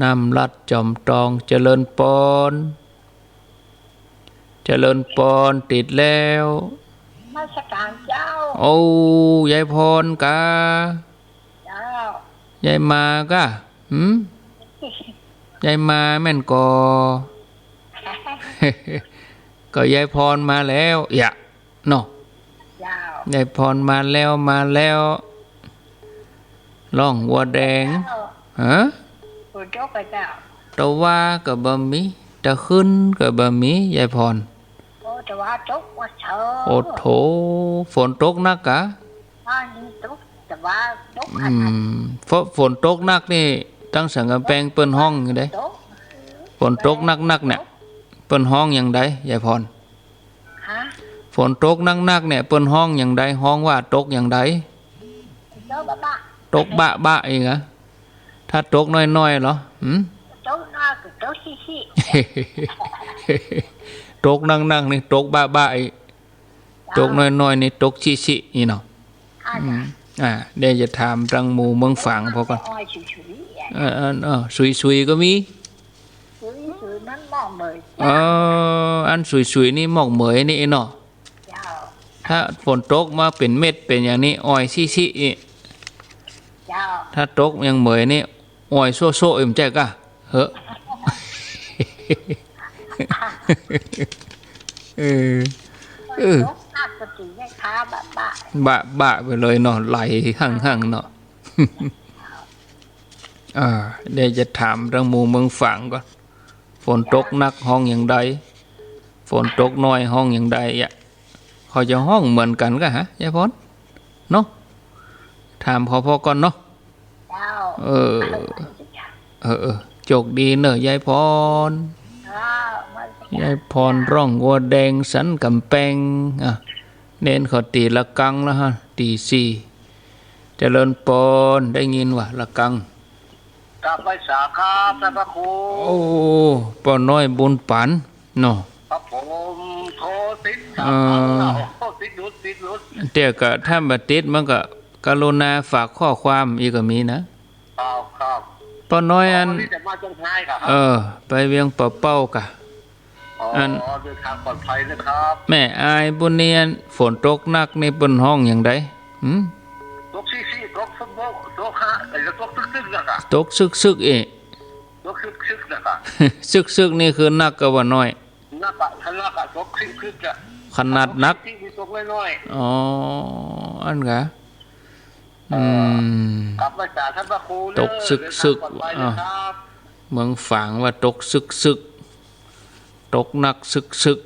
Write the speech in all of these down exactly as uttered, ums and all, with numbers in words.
น้ำลัดจ๋อมตอง เจริญปอน เจริญปอน ติดแล้ว นมัสก๋านเจ้า โอ้ ยายพรกา เจ้า ยายมาก้า หืม ยายมาแม่นก่อ ก็ยายพรมาแล้ว อย่า เนาะ เจ้า ยายพรมาแล้ว มาแล้ว ร้องวัวแดง เจ้า ฮะ ฝนตกกาเจ้า ตะวาก็บ่มี ตะครึ้นก็บ่มี ยายพร โอ้ ตะวาตกว่าเช้า โอ้โถ ฝนตกนักกา บ้านนี้ตก ตะวาตก อืม ฝ- ฝนตกนักนี่ ตังสันก๋ำแปงเปิ้นฮ้องหยังใด ตก ฝนตกนักๆ เนี่ย เปิ้นฮ้องหยังใด ยายพร ฮะ ฝนตกนักๆ เนี่ย เปิ้นฮ้องหยังใด ฮ้องว่าตกหยังใด ตกบะบะ ตกบะบะอีกอะ ถ้าตกน้อยๆ เหรอ หืม ตกน้อยก็ตกซิซิ ตกนักๆ นี่ตกบะบะอีก เจ้า ตกน้อยๆ นี่ตกซิซิอีกเนาะ อ่า อืม อ่า เดี๋ยวจะถามตังหมู่เมืองฝางพอก่อน อ้อยสุยๆ อ่ะ เออ เออ เออ สุยๆ ก็มี สุยๆ มันหมอกเหมย เออ อันสุยๆ นี่หมอกเหมยนี่เนาะ เจ้า ถ้าฝนตกมาเป๋นเม็ดเป๋นอย่างนี้ อ้อยซิซิอีก เจ้า ถ้าตกยังเหมยนี่ อ้อยโซะๆ อีก บ่ใจ้กา เหอะ เออ เออ ตกนักก็สิแม่ค้าบะบะ บะบะไปเลยเนาะ ไหลหั่งๆ เนาะ อ่า เดี๋ยวจะถามตังหมู่เมืองฝางก่อน ฝนตกนักฮ้องหยังใด ฝนตกน้อยฮ้องหยังใดอะ เขาจะฮ้องเหมือนกั๋นกาฮะ ยายพร เนาะ ถามเขาพอก่อนเนาะ เจ้า เออ เออ เออ โจคดีเน่อ ยายพร เจ้า ยายพรร้องวัวแดงสันก๋ำแปง อ่ะ เณรเขาตี๋ระฆังแล้วฮะ ตี๋สี่ เจริญปอน ได้ยินว่าระฆัง กราบไหว้สาครับท่านพระครู โอ้ ป้อน้อยบุญปั๋นเนาะ ครับผม โทรติด เออ โทรติดหลุด ติดหลุด เดี๋ยวก็ถ้าบ่ติดมันก็กรุณาฝากข้อความอีกก็มีนะ ครับ ครับ ป้อน้อยอัน วันนี้จะมาเจียงฮายครับ เออ ไปเวียงป่าเป้ากา อ๋อ อัน เดินทางปลอดภัยนะครับ แม่อายปุ้นนี่ อันฝนตกนักนี่เปิ้นฮ้องหยังใด หืม ตกซิซิ ตกซุกๆ ตกฮะ เอ้ย ตกซึกๆ นะกะ ตกซึกๆ เอ๊ะ ตกซึกๆ นะกะ ซึกๆ นี่คือนักกาว่าน้อย นักอะ ถ้านักอะ ตกครึกๆ อะ ขนาดนัก ตกครึกๆ มีตกน้อยๆ อ๋อ อันกา เอ่อ อืม กราบไหว้สาท่านพระครูเนอะ ตกซึกๆ เดินทางปลอดภัยนะครับ อ้าว เมืองฝางว่าตกซึกๆ ตกนักซึก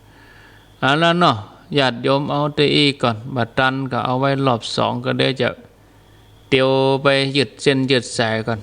ๆ เอาละเนาะ ญาติโยมเอาเต้าอี้ก่อน บ่ตันก็เอาไว้รอบสอง ก็เดี๋ยวจะเตียวไปยืดเส้นยืดสายก่อน